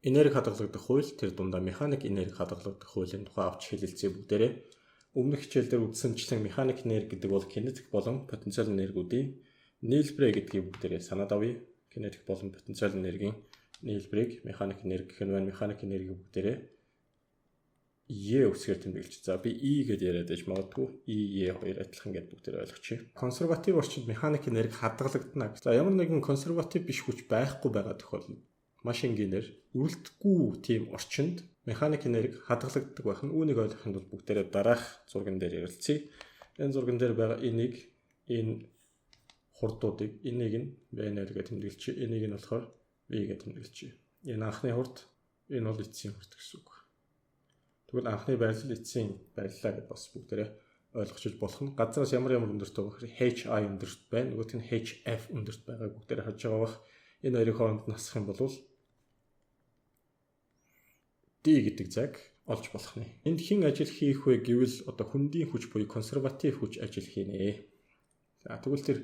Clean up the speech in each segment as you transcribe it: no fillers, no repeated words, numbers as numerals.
Энерги хадгалагдах хууль, тэр дундаа механик энерги хадгалагдах хуулийн тухай авч хэлэлцээ бүгдээрээ. Өмнөх хичээл дээр үзсэнчлэн механик энерги гэдэг бол кинетик болон потенциал энергиудын нийлбэрэ гэдгийг бүгдээрээ санаад авъя. Кинетик болон потенциал энергийн нийлбэрийг механик энерги гэх нь байна. Механик энерги бүгдээрээ E үсгээр тэмдэглэж. За, би E гэдээ яриад байж магадгүй. E, E хоёр адилхан гэдээ бүгдээр ойлгочих. Консерватив орчинд механик энерги хадгалагдана. За, ямар нэгэн консерватив биш хүч байхгүй байгаа тохиолдолд маш энгийнээр үрэлдэхгүй тийм орчинд механик энерги хадгалагддаг байх нь. Үүнийг ойлгохын тулд бүгдээрээ дараах зурган дээр ярилцъя. Энэ зурган дээр байгаа энийг, энэ хурдуудыг, энийг нь V0 гэж тэмдэглэчих. Энийг нь болохоор V гэж тэмдэглэчих. Энэ анхны хурд, энэ бол эцсийн хурд гэсэн үг. Тэгвэл анхны байрлал, эцсийн байрлалаа гэдээ бас бүгдээрээ ойлгож болох нь. Газраас ямар ямар өндөрт байгаа гэхээр HI өндөрт байна. Нөгөөх нь HF өндөрт байгааг бүгдээрээ харж байгаа бах. Энэ хоёрын хооронд нь хасах юм бол D гэдэг зайг олж болох нэ. Энд хэн ажил хийх вэ гэвэл одоо хөндийн хүч буюу консерватив хүч ажил хийнэ. За, тэгвэл тэр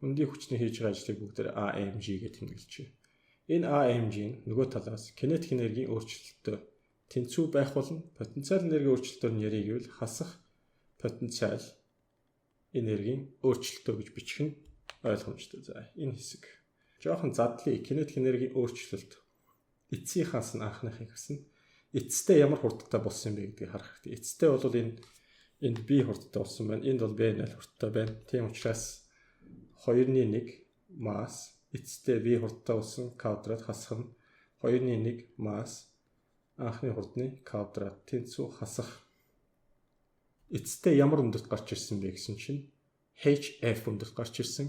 хөндийн хүчний хийж байгаа ажлыг бүгдээр AMG гэж тэмдэглэж. Энэ AMG нь нөгөө талаас кинетик энергийн өөрчлөлттэй тэнцүү байх болно. Потенциал энергийн өөрчлөлтөөр нь ярих гэвэл хасах потенциал энергийн өөрчлөлтөө гэж бичих нь ойлгомжтой. За, энэ хэсэг. Жоохон задлаа. Кинетик энергийн өөрчлөлт эцсийн хас нь анхныхыг хасна. Эцэстээ ямар хурдтай болсон юм бэ гэдгийг харах хэрэгтэй. Эцэстээ бол энэ энд V хурдтай болсон байна. Энд бол V0 хурдтай байна. Тийм учраас 2-ны 1 масс эцэстээ V хурдтай болсон квадрат хасах нь 2-ны 1 масс анхны хурдны квадрат тэнцүү хасах эцэстээ ямар өндөрт гарч ирсэн бэ гэсэн чинь HF өндөрт гарч ирсэн.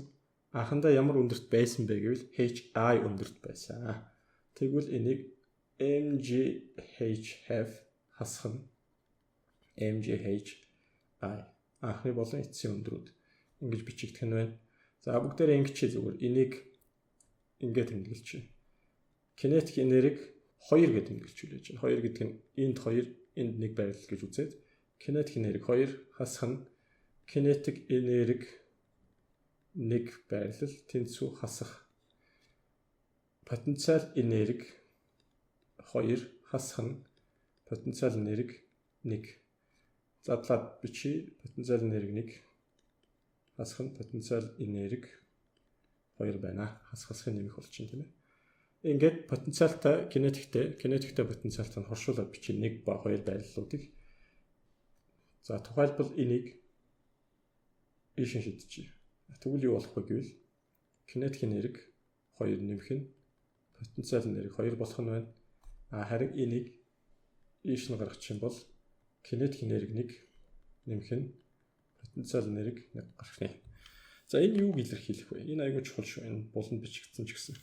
Анхандаа ямар өндөрт байсан бэ гэвэл HI өндөрт байсан. Тэгвэл энийг MGHF хасах нь MGHI, анхны болон эцсийн өндрүүд ингэж бичигдэх нь байна. За, бүгдээрээ ингэж зүгээр энийг ингээд тэмдэглэчихье. Кинетик энерги 2 гэж тэмдэглэж байна. 2 гэдэг нь энд 2, энд 1 байрлал гэж үзээд кинетик энерги 2 хасах нь кинетик энерги 1 байрлал тэнцүү хасах потенциал энерги 2 хасах нь потенциал энерги 1. Задлаад бичиж, потенциал энерги 1 хасах нь потенциал энерги 2 байна. Хас хасахын нэмэх болчихно, тийм ээ. Ингээд потенциалтай кинетиктэй, кинетиктэй потенциалтай нь хоршуулаад бичиж 1 ба 2 байрлалуудыг. За, тухайлбал энийг ийшин шидчихье. Тэгвэл юу болох вэ гэвэл кинетик энерги 2 нэмэх нь потенциал энерги 2 болох нь байна. А харин энийг ийш нь гаргачих юм бол кинетик энерги 1 нэмэх нь потенциал энерги 1 гарах нэ. За, энэ юуг илэрхийлэх вэ? Энэ айгүй чухал шүү. Энэ буланд бичигдсэн ч гэсэн.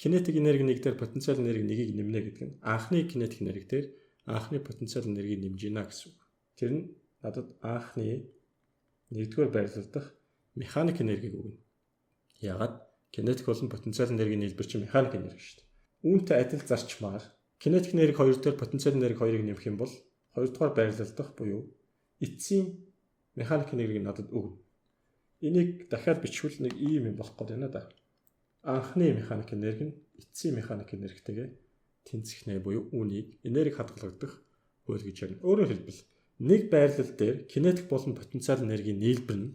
Кинетик энерги 1 дээр потенциал энерги 1-ийг нэмнэ гэдэг нь анхны кинетик энерги дээр анхны потенциал энергийг нэмж гинэ гэсэн үг. Тэр нь надад анхны нэгдүгээр байрлал дах механик энергийг өгнө. Яагаад? Кинетик болон потенциал энергийн нийлбэр чинь механик энерги шүү дээ. Үүнтэй адил зарчмаар кинетик энерги 2 дээр потенциал энерги 2-ыг нэмэх юм бол хоёрдугаар байрлал дах буюу эцсийн механик энергийг надад өгнө. Энийг дахиад бичвэл нэг ийм юм болох гээд байна да. Анхны механик энерги нь эцсийн механик энергитэйгээ тэнцэх нэ буюу үүнийг энерги хадгалагдах хууль гэж ярина. Өөрөөр хэлбэл, нэг байрлал дээр кинетик болон потенциал энергийн нийлбэр нь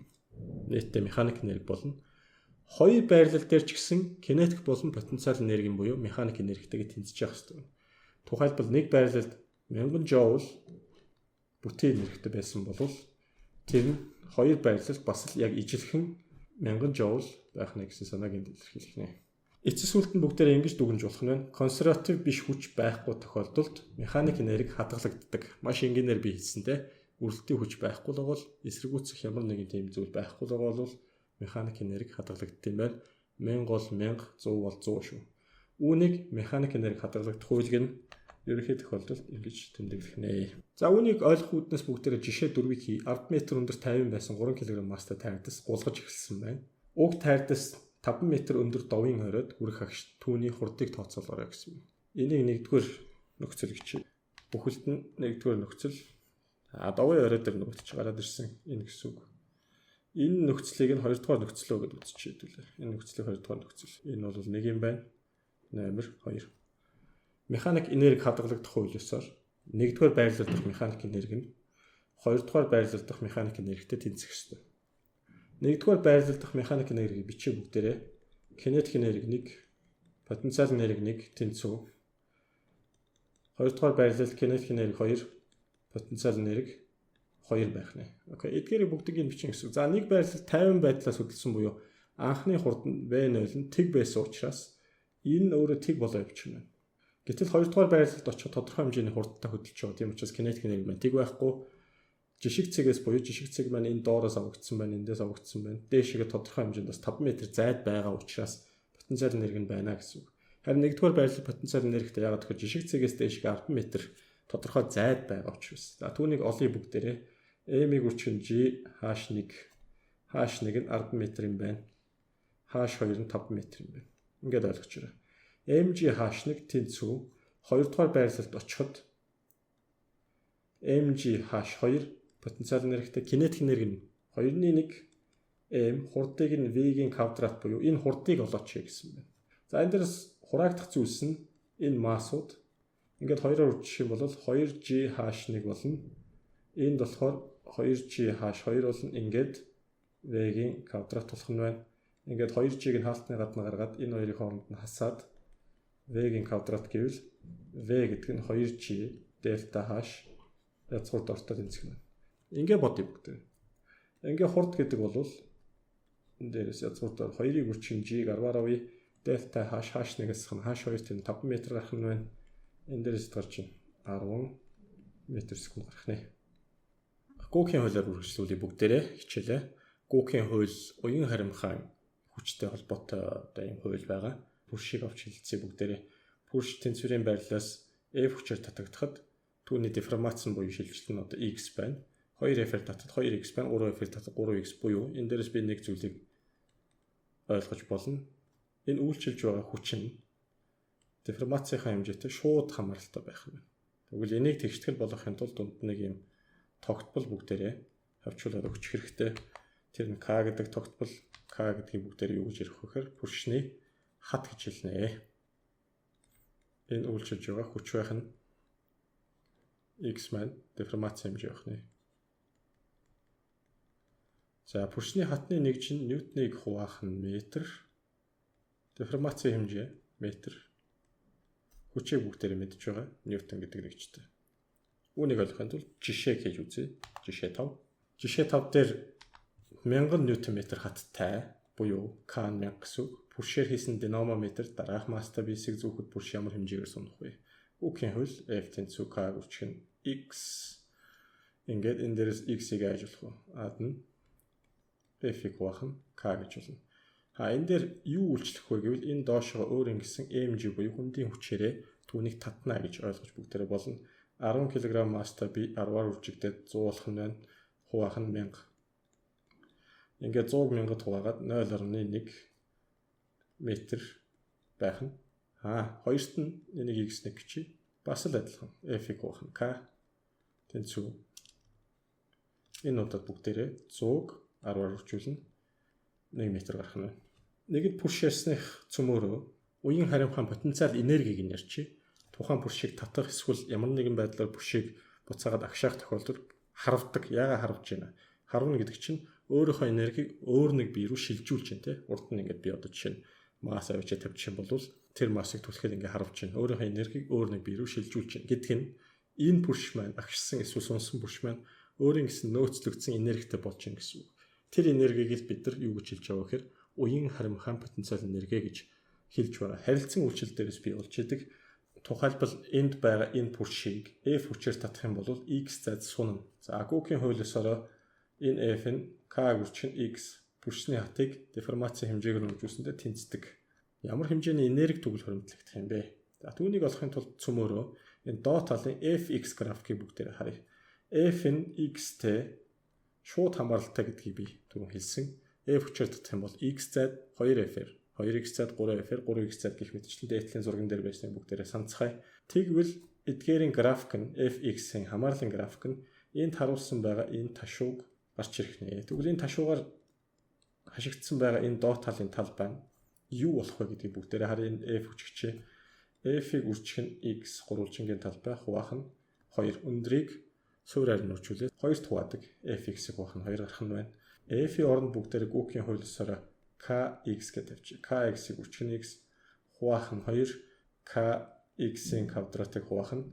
нийтдээ механик энерги болно. Хоёр байрлал дээр ч гэсэн кинетик болон потенциал энергийн буюу механик энергитэйгээ тэнцэж явах хэрэгтэй. Тухайлбал, нэг байрлалд 1000 жоул бүтээн энергитэй байсан бол тэр нь хоёр байрлал бас л яг ижилхэн 1000 жоул байх нэ гэсэн санааг энд илэрхийлэх нэ. Эцэс үлд нь бүгдээрээ ингэж дүгнж болох нь байна. Консерватив биш хүч байхгүй тохиолдолд механик энерги хадгалагддаг. Маш энгийнээр би хэлсэн те. Үрэлтийн хүч байхгүй л бол, эсэргүүцэх ямар нэгэн тийм зүйл байхгүй л бол механик энерги хадгалагддаг юм байна. 1000 бол 1000, 100 бол 100 шүү. Үүнийг механик энерги хадгалагдах хууль гэнэ, ерөнхий тохиолдолд ингэж тэмдэглэх нэ. За, үүнийг ойлгох үүднээс бүгдээрээ жишээ дөрвийг хий. 10 м өндөр 50 байсан 3 кг масстай тайрдас гулгаж эхэлсэн байна. Уг тайрдас 5 м өндөр довын хоройд хүрэх агш түүний хурдыг тооцоолоорой гэсэн. Энийг нэгдүгээр нөхцөл гэж. Бүхэлд нь нэгдүгээр нөхцөл. А довын орой дээр нөгөөт чи гараад ирсэн энэ гэсэн үг. Энэ нөхцөлийг нь хоёрдугаар нөхцөлөө гэж үзчихээ хэдүүлээ. Энэ нөхцөлийг хоёрдугаар нөхцөл. Энэ бол нэг юм байна. Номер 2. Механик энерги хадгалагдах хууль ёсоор нэгдүгээр байрлал дах механик энерги нь хоёрдугаар байрлал дах механик энергитэй тэнцэх ёстой. Нэгдүгээр байрлал дах механик энергийг бичээ бүгдээрээ кинетик энерги 1, потенциал энерги 1 тэнцүү. Хоёрдугаар байрлал кинетик энерги 2, потенциал энерги 2 байх нэ. Окей, эдгээрийг бүгдийг нь бичин гэсэн. За, нэг байрлал 50 байдлаас хөдөлсөн буюу анхны хурд нь V0 нь тэг байсан учраас энэ өөрөө тэг болоо явчих юм байна. Гэтэл хоёрдугаар байрлалд очиход тодорхой хэмжээний хурдтай хөдөлж байгаа. Тийм учраас кинетик энерги маань тэг байхгүй. Жишиг цэгээс буюу жишиг цэг маань энэ доороос авагдсан байна, эндээс авагдсан байна. Дээшгээ тодорхой хэмжээнд бас 5 м зайд байгаа учраас потенциал энерги нь байна гэсэн үг. Харин нэгдүгээр байрлал потенциал энергитэй, яагаад гэвэл жишиг цэгээс дээшгээ 10 м тодорхой зайд байгаа учраас. За, түүнийг олъё бүгдээрээ. M-ийг үржих нь G H1, H1 нь 10 м юм байна. H2 нь 5 м юм байна. Ингээд ойлгож байна. MG H1 тэнцүү хоёрдугаар байрлалд очиход MG H2 потенциал энергитэй, кинетик энерги нь 2-ны 1 M, хурдыг нь V-ийн квадрат буюу энэ хурдыг олооч гэсэн байна. За, энэ дээрс хураагдах зүйлс нь энэ массууд. Ингээд хоёроор үржих юм бол 2G H1 болно. Энд болохоор 2G H2 болно. Ингээд V-ийн квадрат болох нь байна. Ингээд 2G-г нь хаалтны гадна гаргаад энэ хоёрын хооронд нь хасаад V-ийн квадрат гэвэл V гэдэг нь 2G дельта H язгуур дортой тэнцэх нь. Ингээ бодъё бүгд. Ингээ хурд гэдэг бол энэ дээрээс язгуур дор 2-ыг үржих G-г 10-аар авъя. Дельта H, H1-ээс хань H2 тийм 5 м гарах нь байна. Энэ дээрээс гарч 10 м секунд гарах нэ. Гүүкийн хуулиар үргэлжлүүлье бүгдээрээ хичээлээ. Гүүкийн хууль уян харимхаан хүчтэй холбоотой одоо ийм хууль байгаа. Пүршийг авч хэлцээ бүгдээрээ. Пүрш тэнцвэрийн байрлалаас F хүчээр татагдахад түүний деформац нь буюу шилжилт нь одоо X байна. 2F-ээр татад 2X байна, 3F-ээр татад 3X буюу энэ дээрээс би нэг зүйлийг ойлгож болно. Энэ үйлчилж байгаа хүч нь деформацийнхаа хэмжээтэй шууд хамааралтай байх нь. Тэгвэл энийг тэгштгэл болгохын тулд дунд нэг юм тогтбол бүгдээрээ хавчуулаад өгчих хэрэгтэй. Тэр нь К гэдэг тогтбол. К гэдгийг бүгдээрээ юу гэж ярих вэ гэхээр пүршний хат гэж хэлнэ. Энэ үйлчилж байгаа хүч байх нь X маань деформац хэмжээ байх нэ. За, пүршний хатны нэгж нь ньютоныг хуваах нь метр. Деформацийн хэмжээ метр. Хүчийг бүгдээрээ мэдж байгаа. Ньютон гэдэг нэгжтэй. Үүнийг ойлгохын тулд жишээ хийж үзье. Жишээ 5. Жишээ 5 дээр 1000 ньютон метр хаттай буюу К нь 1000 гэсэн үг. Пүршээр хийсэн динамометр дараах масстай биесийг зүүхэд пүрш ямар хэмжээгээр сунах вэ? Үгийн хууль F тэнцүү К үржих нь X. Ингээд энэ дээрээс X-ийг яаж болох вэ? Ад нь F-ийг хуваах нь К гэж болно. А энэ дээр юу үйлчлэх вэ гэвэл энэ доошоо өөр ингэсэн mg буюу хөндийн хүчээрээ түүнийг татна гэж ойлгож бүгдээрээ болно. 10 кг масстай би 10-аар үржигдээд 100 болох нь байна. Хуваах нь 1000. Ингээд 100-г 1000-ад хуваагаад 0.1 метр байх нь. А хоёрт нь энийг x1 гэж бас л адилхан. F-ийг хуваах нь К тэнцүү. Энэ удаад бүгдээрээ 100-г 10-аар үржүүлнэ. 1 м гарах нь байна. Нэгд пүрш ярьсных цөмөөрөө уян харимхаан потенциал энергийг нь ярьчих. Тухайн пүршийг татах эсвэл ямар нэгэн байдлаар пүршийг буцаагаад агшаах тохиолдолд харавдаг. Яагаад харавж байна? Харавна гэдэг чинь өөрийнхөө энергийг өөр нэг бие рүү шилжүүлж байна, тий. Урд нь ингээд би одоо жишээ нь масс авчиж тавьчих юм бол тэр массыг түлхэхэд ингээд харавж байна. Өөрийнхөө энергийг өөр нэг бие рүү шилжүүлж байна гэдэг нь энэ пүрш маань агшсан эсвэл сунсан пүрш маань өөрийн гэсэн нөөцлөгдсөн энергитэй болж байна гэсэн үг. Тэр энергийг л бид нар юу гэж хэлж байгаа вэ гэхээр уян харимхаан потенциал энерги гэж хэлж байгаа. Харилцан үйлчлэл дээрээс бий болж идэг. Тухайлбал энд байгаа энэ пүршийг F хүчээр татах юм бол X зайд сунна. За, Гүүкийн хууль ёсороо энэ F нь К үржих нь X, пүршний хатыг деформацийн хэмжээгээр үржүүлсэндээ тэнцдэг. Ямар хэмжээний энерги тэгвэл хуримтлагдах юм бэ? За, түүнийг олохын тулд цөмөөрөө энэ доод талын fx графикийг бүгдээр харъя. F нь x-тэй шууд хамааралтай гэдгийг би түрүүн хэлсэн. F хүчээр татах юм бол x зайд 2f-ээр, 2x зайд 3f-ээр, 3x зайд гэх мэтчлэн дээдлийн зурган дээр байсныг бүгдээрээ санацгаая. Тэгвэл эдгээрийн график нь, fx-ийн хамаарлын график нь энд харуулсан байгаа энэ ташууг гарч ирэх нэ. Тэгвэл энэ ташуугаар хашигдсан байгаа энэ доод талын тал байна. Юу болох вэ гэдгийг бүгдээрээ харъя. Энэ F хүчигчээ. F-ийг үржих нь x гурвалжингийн талбай хуваах нь 2. Өндрийг суурьаар нь үржүүлээд 2-т хуваадаг. Fx-ийг хуваах нь 2 гарах нь байна. F-ийн оронд бүгдээрээ Гүүкийн хууль ёсоор kx гэж тавьчих. Kx-ийг үржих нь x хуваах нь 2, kx-ийн квадратыг хуваах нь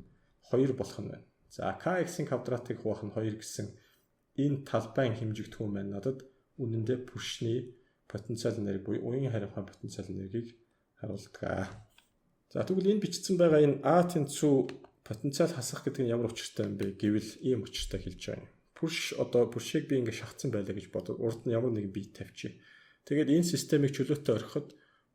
2 болох нь байна. За kx-ийн квадратыг хуваах нь 2 гэсэн энэ талбайн хэмжигдэхүүн маань надад үнэндээ пүршний потенциал энерги буюу уян харимхай потенциал энергийг харуулдаг. За тэгвэл энэ бичсэн байгаа энэ А тэнцүү потенциал хасах гэдэг нь ямар учиртай юм бэ гэвэл ийм учиртай хэлж байгаа юм. Пүрш одоо пүршийг би ингэ шахацсан байлаа гэж бодоод урд нь ямар нэгэн бие тавьчих. Тэгээд энэ системийг чөлөөтэй орхиход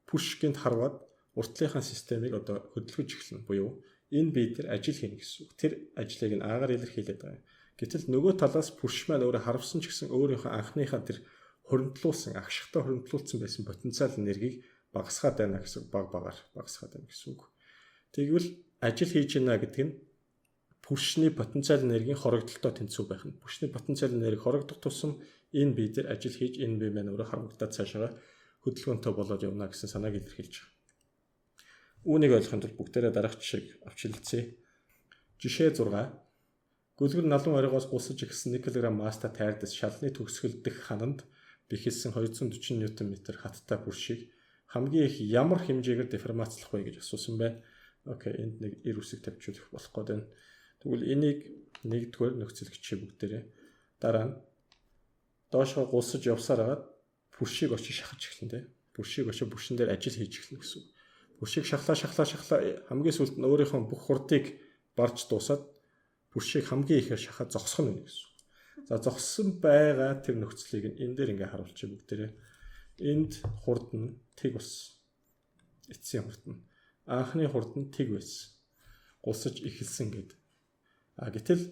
пүрш гинт харваад уртлынхаа системийг одоо хөдөлгөж эхэлнэ буюу энэ бие дээр ажил хийнэ гэсэн үг. Тэр ажлыг нь агаар илэрхийлээд байгаа юм. Гэтэл нөгөө талаас пүрш маань өөрөө харвсан ч гэсэн өөрийнхөө анхныхаа тэр хоригдлуулсан, агшигтай хоригдлуулсан байсан потенциал энергийг багасгаад байна гэсэн баг багаар багасгаад байна гэсэн үг. Тэгвэл ажил хийж байна гэдэг нь пүршний потенциал энергийн хорогдолтой тэнцүү байх нь. Пүршний потенциал энерги хорогдох тусам энэ бие дээр ажил хийж энэ бие маань өөрөө харагдаад цаашаа хөдөлгөөнтэй болоод явна гэсэн санааг илэрхийлж байгаа. Үүнийг ойлгохын тулд бүгдээрээ дараах жишээг авч хэлцье. Жишээ 6. Гөлгөр налун оройгоос гулсаж ихсэн 1 кг масста тайрдас шалны төгсгөл дэх хананд бэхэлсэн 240 Нм хаттай пүршийг хамгийн их ямар хэмжээгээр деформацлах вэ гэж асуусан байна. Окей, энд нэг эр үсэг тавьчихвал болох гээд байна. Тэгвэл энийг нэгдүгээр нөхцөл гिचээ бүгдээрээ. Дараа нь доошоо гулсаж явсаар хагаад пүршийг очиж шахаж эхэлнэ те. Пүршийг очиж пүршин дээр ажил хийж эхэлнэ гэсэн үг. Пүршийг шахлаа шахлаа шахлаа хамгийн сүүлд нь өөрийнхөө бүх хурдыг барж дуусаад пүршийг хамгийн ихээр шахаад зогсох нь гэсэн үг. За зогссон байгаа тэр нөхцөлийг нь энэ дээр ингээ харуулчих бүгдээрээ. Энд хурд нь тэг болсон. Эцсийн хурд нь. Анхны хурд нь тэг байсан. Гулсаж эхэлсэн гэдэг. А гэтэл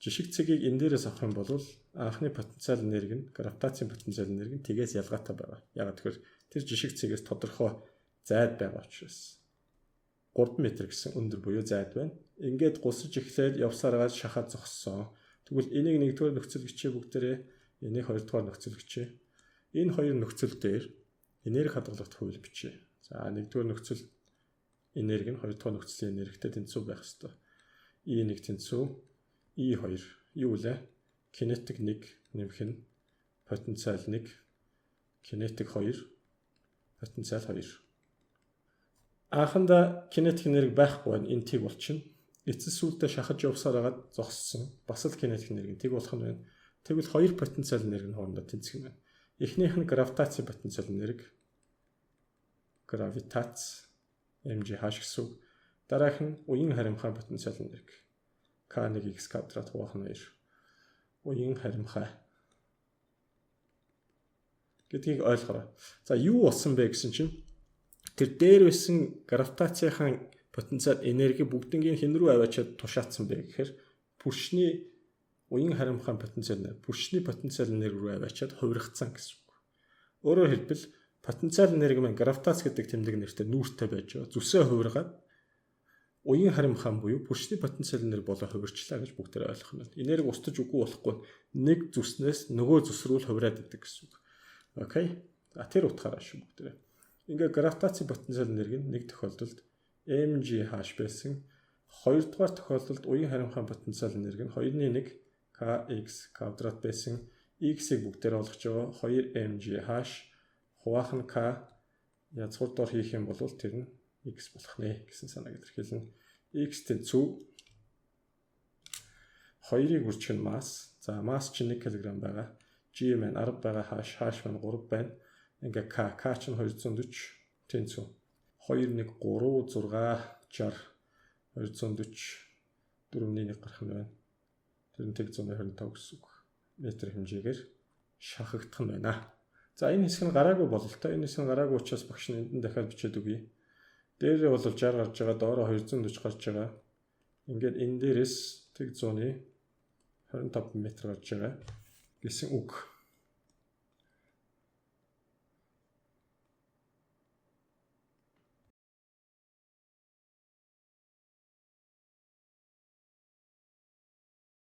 жишг цэгийг энэ дээрээс авах юм бол анхны потенциал энерги нь гравитацийн потенциал энерги нь тэгээс ялгаатай байгаа. Яагаад гэвэл тэр жишг цэгээс тодорхой зайд байгаа учраас 3 м гэсэн өндөр буюу зайд байна. Ингээд гулсаж эхлээд явсараа шахаад зогссон. Тэгвэл энийг нэгдүгээр нөхцөл гिचээ бүгдээрээ, энийг хоёрдугаар нөхцөл гिचээ. Энэ хоёр нөхцөл дээр энерги хадгалах хууль бичээ. За нэгдүгээр нөхцөл энерги нь хоёрдугаар нөхцөлийн энергитэй тэнцүү байх ёстой. E1 тэнцүү E2 юу лээ? Кинетик 1 нэмэх нь потенциал 1, кинетик 2, потенциал 2. Анхандаа кинетик энерги байхгүй байна. Энэ тэг болчихно. Эцэс сүүлдээ шахаж явсаар хагаад зогссон. Бас л кинетик энерги тэг болох нь байна. Тэгвэл хоёр потенциал энерги нь хоорондоо тэнцэх юм байна. Эхнийх нь гравитацийн потенциал энерги. Гравитац mg h гэсэн үг. Дараах нь уян харимхай потенциал энерги. K1x квадрат хуваах нь 2. Уян харимхай гэдгийг ойлгоорой. За юу болсон бэ гэсэн чинь тэр дээр байсан гравитацийнхаа потенциал энерги бүгднгийн хэн рүү аваачаад тушаацсан бэ гэхээр пүршний уян харимхай потенциал энерги, пүршний потенциал энерги рүү аваачаад хувиргацсан гэсэн үг. Өөрөөр хэлбэл потенциал энерги маань гравитац гэдэг тэмдэг нэртэй нүүртэй байж байгаа. Зүсээ хувиргаад уян харимхай буюу пүршний потенциал энерги болоо хувирчлаа гэж бүгдээр ойлгох нь байна. Энерги устж үгүй болохгүй нэг зүснээс нөгөө зүс рүү л хувираад идэг гэсэн үг. Окей. А тэр утгаараа шүү бүгдээрээ. Ингээ гравитацийн потенциал энерги нь нэг тохиолдолд mgh байсан. Хоёрдугаар тохиолдолд уян харимхай потенциал энерги нь 2-ны 1 kx квадрат байсан. X-ийг бүгдээр олгож байгаа 2mgh хуваах нь k язгуур дор хийх юм бол тэр нь x болох нэ гэсэн санааг илэрхийлнэ. X тэнцүү 2-ыг үржих нь масс. За масс чинь 1 кг байгаа. G маань 10 байгаа, h h маань 3 байна. Ингээ K K чинь 240 тэнцүү 2 1 3 6 60 240 4-ний 1 гарах нь байна. Тэр нь 125 гэсэн үг. Метр хэмжээгээр шахагдах нь байна. За энэ хэсэг нь гараагүй бололтой. Энэ хэсэг нь гараагүй учраас багш нь энд нь дахиад бичээд өгье. Дээрээ бол 60 гарч байгаа, доороо 240 гарч байгаа. Ингээд энэ дээрээс тэг зууны 25 м гарч байгаа гэсэн үг.